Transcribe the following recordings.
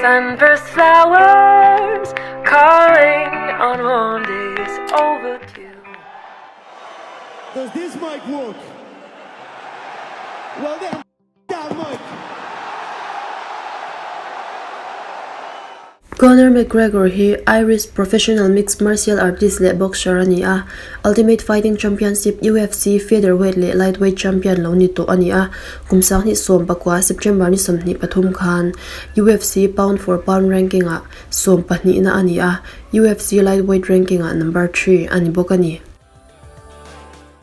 Sunburst flowers calling on warm days overdue. Does this mic work? Well then, that mic. Conor McGregor hi Irish professional mixed martial artist leh boxer a ni a, Ultimate Fighting Championship, UFC, featherweight leh lightweight champion lo ni tawh a ni a. Kum 2019 September ni 23 khan UFC pound for pound ranking-ah sawmpahnihna a ni a, UFC lightweight ranking-ah number three a ni bawk a ni.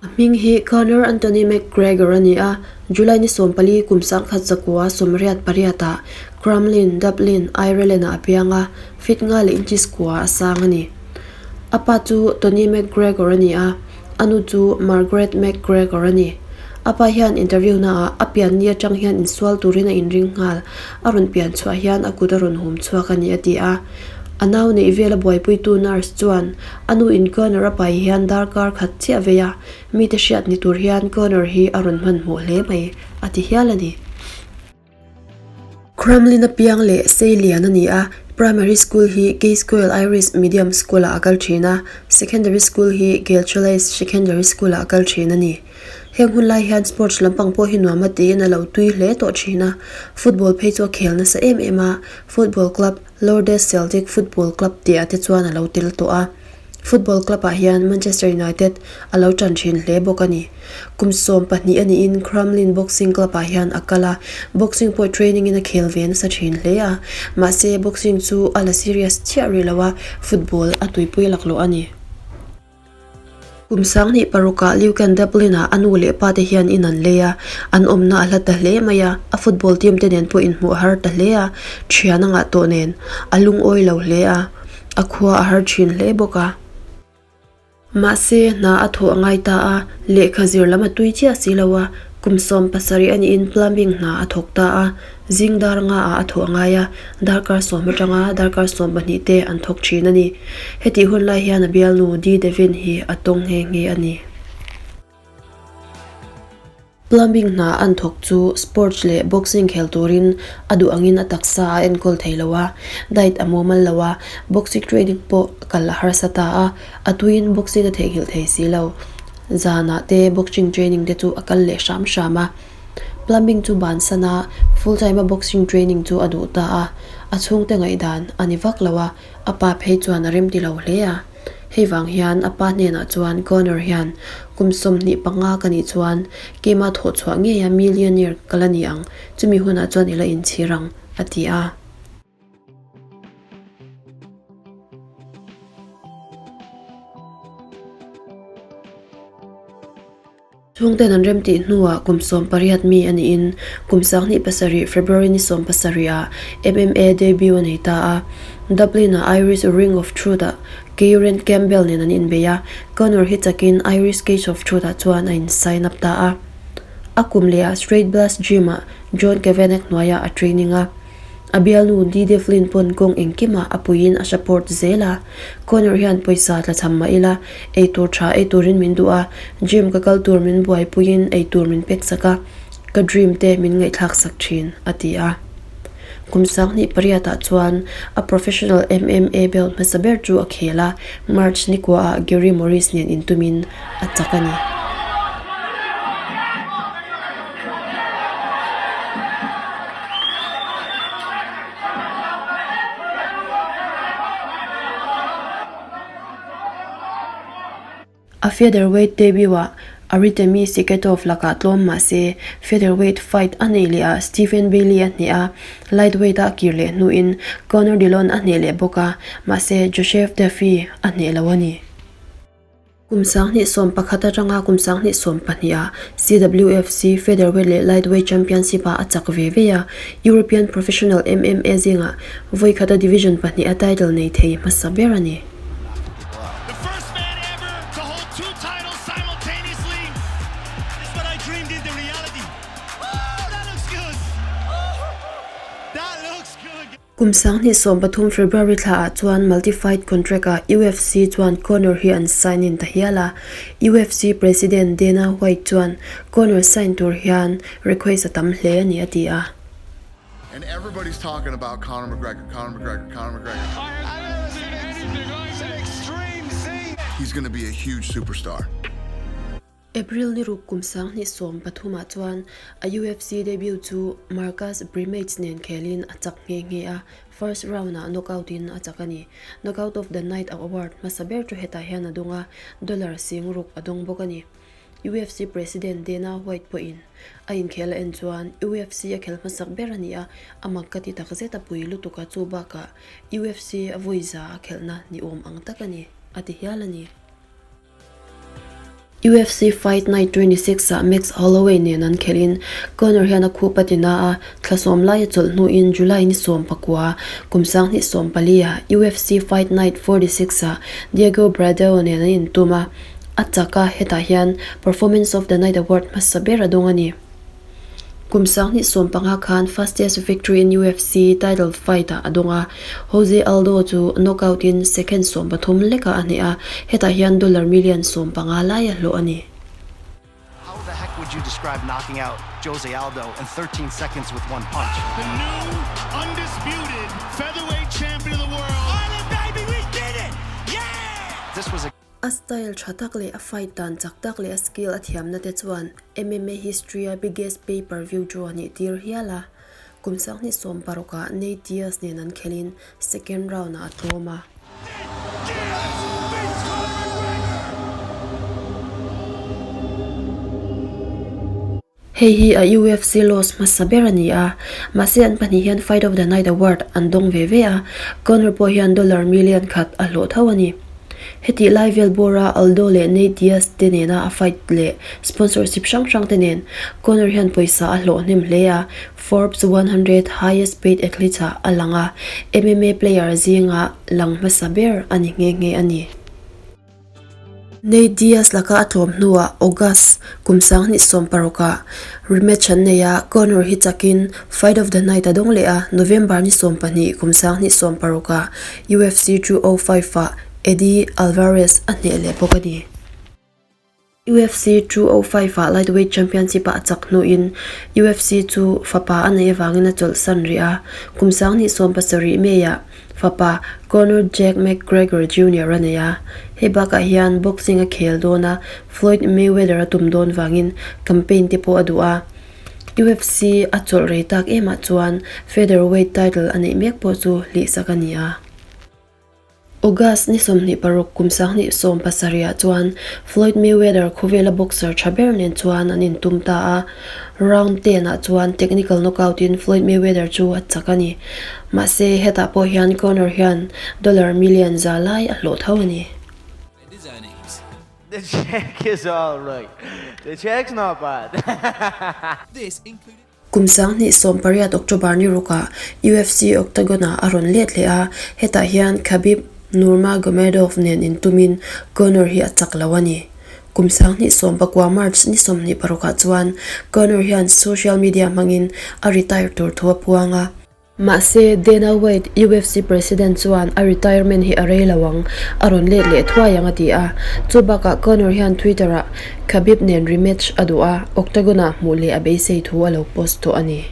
A hming hi Conor Anthony McGregor a ni a, July ni 14 kum 1988 ah Crumlin, Dublin, Ireland ah a piang a, feet nga leh inches kua a sang a ni. A pa chu Tony McGregor a ni a, a nu chu Margaret McGregor a ni. A pa hian interview na ah a pian ni atang hian insual turin a inring nghal, a rawn pian chhuah hian a kut a rawn hum chhuak a ni a ti a. A nau neih vela buaipuitu nurse chuan a nu in Connor a pai hian darkar khat chiah vei a, mite hriat ni tur hian Connor hi a rawn hmanhmawh hle mai, a ti hial a ni. Crumlin a piang leh sei lian a ni a, primary school hi Gayscoil Irish Medium School ah a kal thin a, secondary school hi Gaelcholáiste Secondary School ah a kal thin a ni. Heng hun lai hian sports lampang pawh hi nuam a tiin a lo tui hle tawh thin a, football phei chu a khel nasa em em a, football club Lourdes Celtic Football Club tih ah te chuan a lo tel tawh a, football club ah hian Manchester United a lo tan thin hle bawk a ni. Kum 12 a niin Crumlin Boxing Club ah hian a kal a, boxing pawh training in a khel ve nasa thin hle a, mahse boxing chu a la serious chiah rih lo a, football a tuipui laklawh a ni. Kum 2006 ah Lucan Dublin ah a nu leh pa te hian in an lei a, an awmna a hla ta hle mai a, a football team te nen pawh inhmuh a har ta hle a, thian a ngah tawh nen a lungawi lo hle a, a khua a har thin hle bawk a. Mahse, hna a thawh a ngai ta a, lehkha zir lam a tui chiah si lo a, kum 17 a niin plumbing hna a thawk ta a, Zing dar nga ah a thawh a ngai a, darkar sawm atanga darkar 12 te an thawk thin a ni. Hetih hun lai hian a bialnu Dee Devin hi a tawng nghe nghe a ni. Plumbing hna an thawk chu sports leh boxing khel turin a duh angin a taksa a enkawl thei lo a, diet a mumal lo a, boxing training pawh kal a harsa ta a, a tuiin boxing a theihnghilh thei si lo. Zanah te boxing training te chu a kal leh hram hram a. Plumbing chu bansan a, full time a boxing training chu a duh ta a, a chhungte ngaihdan a ni vak lo a, a pa phei chuan a remti lo hle a. Hei vang hian a pa hnenah chuan Conor hian kum 25 ka nih chuan keimah thawh chhuah ngei a millionaire ka la ni ang, chumi hunah chuan i la inchhir ang, a ti a. Chhungten an remtih hnuah kum 18 mi a niin kum 2007 February ni 17 ah MMA debut a nei ta a. Dublin-a Irish Ring of Truth-ah Kieran Campbell nen an inbei a, Conor hi chakin Irish Cage of Truth-ah chuan a in-sign up ta a. A kum lehah Straight Blast Gym-ah John Kavanagh hnuaiah a training a. A bialnu Dee Devlin pawn kawng engkimah a puiin a support zel a. Conor hian pawisa tla cham mah ila, eitur tha ei turin min duh a, gym ka kal tur min buaipuiin eitur min pek sak a, ka dream te min ngaihthlak sak thin, a ti a. Kum 2008 ah chuan a professional MMA belt hmasa ber chu a khel a, March ni kuaah Gary Morris nen intumin a chak a ni. A featherweight debut-ah Aritemi Siketov lakah tlawm mah se, featherweight fight a neih leh ah Stephen Bailey a hneh a, lightweight-a a kir leh hnuin Conor Dillon a hneh leh bawk a, mahse Joseph Duffy a hneh lo a ni. Kum 2011 atanga kum 2012 ah CWFC Featherweight leh Lightweight Championship ah a chak ve ve a, European Professional MMA zingah vawi khata division pahnih a title nei thei hmasa ber a ni. The first man ever to hold two titles simultaneously is what I dreamed into reality. Oh, that looks good. That looks good. Kum 2013 February thla ah chuan multi-fight contract ah UFC chuan Conor hi an sign in ta hial a, UFC President Dana White chuan Conor sign tur hian request a tam hle a ni a ti a. And everybody's talking about Conor McGregor, Conor McGregor, Conor McGregor. I have never seen anything like this. An extreme scene. He's going to be a huge superstar. April ni ruk kum 2013 ah chuan a UFC debut chu Marcus Brimage nen khelin a chak nghe nghe a, first round ah knockout in a chak a ni. Knockout of the Night award hmasa ber chu hetah hian a dawng a, dollar 60,000 a dawng bawk a ni. UFC President Dana White pawhin a inkhel a en chuan UFC a khel hmasak ber a ni a, a mak ka ti takzet a pui lutuk a chu bakah UFC a vawi za a khelhna ni awm ang tak a ni, a ti hial a ni. UFC Fight Night 26 ah Max Holloway nen an khelhin Conor hian a khup a ti na a, thla sawm laia chawlh hnuin July ni 19 kum 2014 ah UFC Fight Night 46 ah Diego Brandao nen an intum a, A chak a, hetah hian Performance of the Night Award hmasa ber a dawng a ni. Kum 2015 khan Fastest Victory in UFC title fight ah a dawng a, Jose Aldo chu knockout in second 13 lekah a hneh a, hetah hian dollar million 15 lai a hlawh a ni. How the heck would you describe knocking out Jose Aldo in 13 seconds with one punch? The new undisputed featherweight champion of the world. Ireland, baby, we did it! Yeah! This was a A style tha tak leh a fight dan chak tak leh a skill a thiamna te chuan MMA history a biggest pay per view draw a nih tir hial a. Kum 2016 ah Nate Diaz nen an khelhin second round ah a tlawm a. Hei hi a UFC loss hmasa ber a ni a, mahse an pahnih hian Fight of the Night award an dawng ve ve a, Conor pawh hian dollar million khat a hlawh tho a ni. Hetih lai vel bawra Aldo leh Nate Diaz te nena a fight leh sponsorship hrang hrang te nen Conor hian pawisa a hlawh hnem hle a, Forbes 100 Highest Paid Athletes ah a lang a, MMA player zinga lang hmasa ber a ni nghe nghe a ni. Nate Diaz laka a tlawm hnuah August kum 2016 ah rematch an nei a, Conor hi chakin Fight of the Night a dawng leh a, November ni 12 kum 2016 ah UFC 205 ah Eddie Alvarez a hneh leh bawk a ni. UFC 205 ah Lightweight Championship ah a chak hnuin UFC chu fapa a neih avangin a chawlhsan rih a, kum 2017 May ah Fapa, Conor Jack McGregor Junior a nei a, hei bakah hian boxing a khel dawn a, Floyd Mayweather a tum dawn vangin campaign te pawh a duh a. UFC a chawlh rei tak emah chuan featherweight title a neih mek pawh chu hlihsak a ni a. August ni 26 kum 2017 ah chuan Floyd Mayweather khawvela boxer tha ber nen chuan an intum ta a, Round ten ah chuan technical knockout in Floyd Mayweather chu a chak a ni. Mahse, hetah pawh hian Conor hian dollar million za lai a hlawh tho a ni. The check is alright. The check's not bad. Kum 2018 October ni rukah UFC Octagon ah a rawn let leh a, hetah hian Khabib Nurmagomedov nen intumin Conor hi a chak lo a ni. Kum 2019 March ni 26 ah chuan Conor hian social media hmangin a retire tur thu a puang a. Mahse, Dana White, UFC president chuan a retirement hi a rei lo ang, a rawn let leh thuai ang a ti a. Chu bakah Conor hian Twitter ah Khabib nen rematch a duh a, Octagon ah hmuh leh a beisei thu a lo post tawh a ni.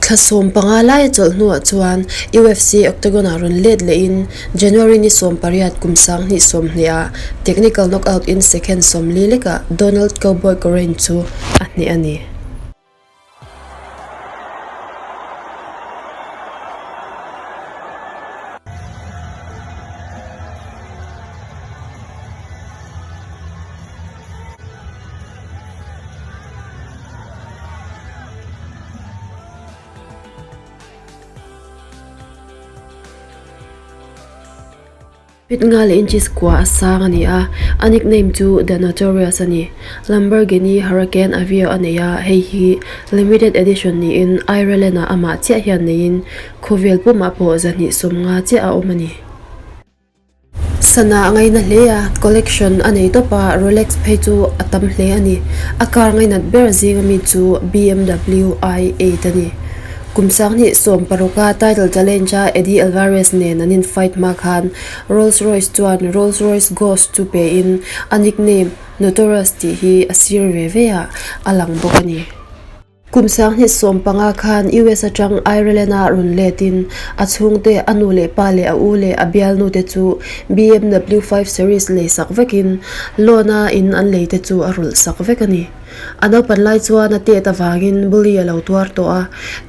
Thla 15 lai a chawlh hnuah chuan UFC Octagon ah rawn let lehin January ni 18 kum 2020 ah technical knockout in second 40 lekah Donald Cowboy Corrine chu a hneh a ni. Feet nga leh inches kua a sang a ni a, a nickname chu The Notorious a ni. Lamborghini Huracan Avio a nei a, hei hi limited edition niin Ireland-ah amah chiah hian neiin khawvel pumah pawh 250 chiah a awm a ni. Sana a ngaina hle a, collection a nei tawp a, Rolex phei chu a tam hle a ni. A car ngainat ber zinga mi chu BMW i8 a ni. Kum 2016 a title challenge a Eddie Alvarez nen an in fight hma khan Rolls Royce chuan Rolls Royce Ghost chu pe in a nickname Notorious tih hi a sir ve ve ah a lang bawk a ni. Kum 2015 khan US atang Ireland-a rawn letin a chhungte, a nu leh pa leh a u leh a bialnu te chu BMW 5 Series lei sak vekin loan-a in an lei te chu a rulh sak vek a ni. A naupan lai chuan a tet avangin bully a lo tuar tawh a,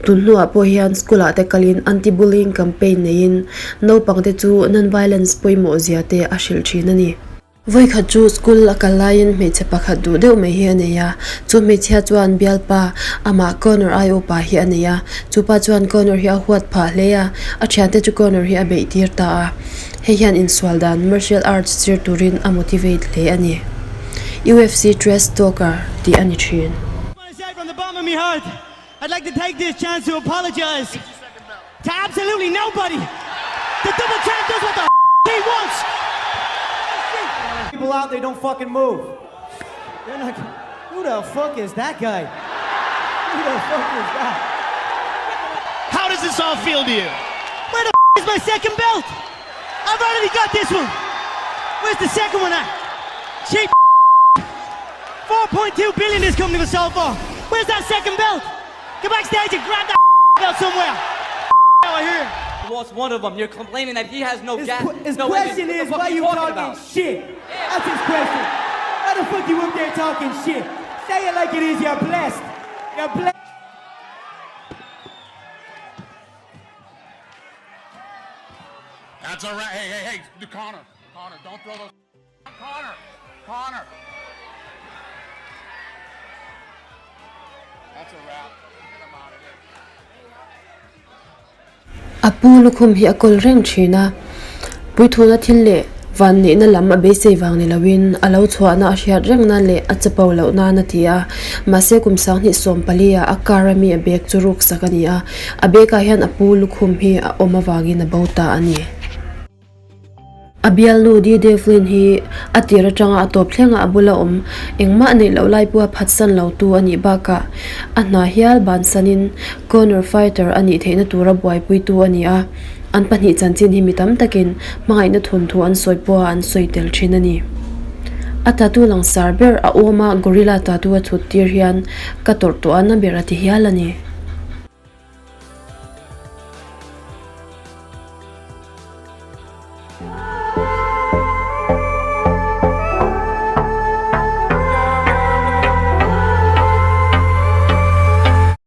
tun hnuah pawh hian school-ah te kalin anti-bullying campaign neiin naupangte chu non-violence pawimawh zia te a hrilh thin a ni. Vawikhat chu school a kal laiin hmeichhe pakhat duh deuh mai hi a nei a, chu hmeichhia chuan bialpa amah Connor ai upa hi a nei a, chu pa chuan Connor hi a huat phah hle a, a thiante chu Connor hi a beih tir ta a, hei hian insual dan martial arts zir turin a motivate hle a ni. UFC trash talker tih a ni thin. I'd like to take this chance to apologize to absolutely nobody. The double champ does what the he wants. People out, they don't fucking move. They're not. Who the fuck is that guy? Who the fuck is that? How does this all feel to you? Where the is my second belt? I've already got this one. Where's the second one at? Cheap 4.2 billion this company was sold for. Where's that second belt? Go backstage and grab that belt somewhere. Out of here. Lost one of them. You're complaining that he has no His, gas. qu- his no question engine. What the is, fuck why you you talking talking about? shit? That's his question. Why the fuck you up there talking shit? Say it like it is, you're blessed. You're blessed. That's all right. Hey, hey, hey, Connor. Connor, don't throw those. Connor. Connor. That's a wrap. Get him out of here. A pu lukhum hi a kawl reng thin a, puithuna thil leh vanneihna lam a beisei vang ni loin a lo chhuahna a hriat reng nan leh a chapo loh nan a ti a. Mahse kum 2014 ah a car a mi a bag chu ruk sak a ni a, a bag ah hian a pu lukhum hi a awm avangin a bo ta a ni. A bialnu Dee Devlin hi a tir atanga a tawp thlengah a bula awm engmah neih loh lai pawha phatsan lo tu a nih bakah a hna hial bansanin Conor fighter a nih theihna tura buaipuitu a ni a, an pahnih chanchin hi mi tam takin hmangaihna thawnthu an sawi pawha an sawi tel thin a ni. A tattoo langsar ber a awma gorilla tattoo a chhut tir hian ka tawrh tawh a na ber a ti hial a ni.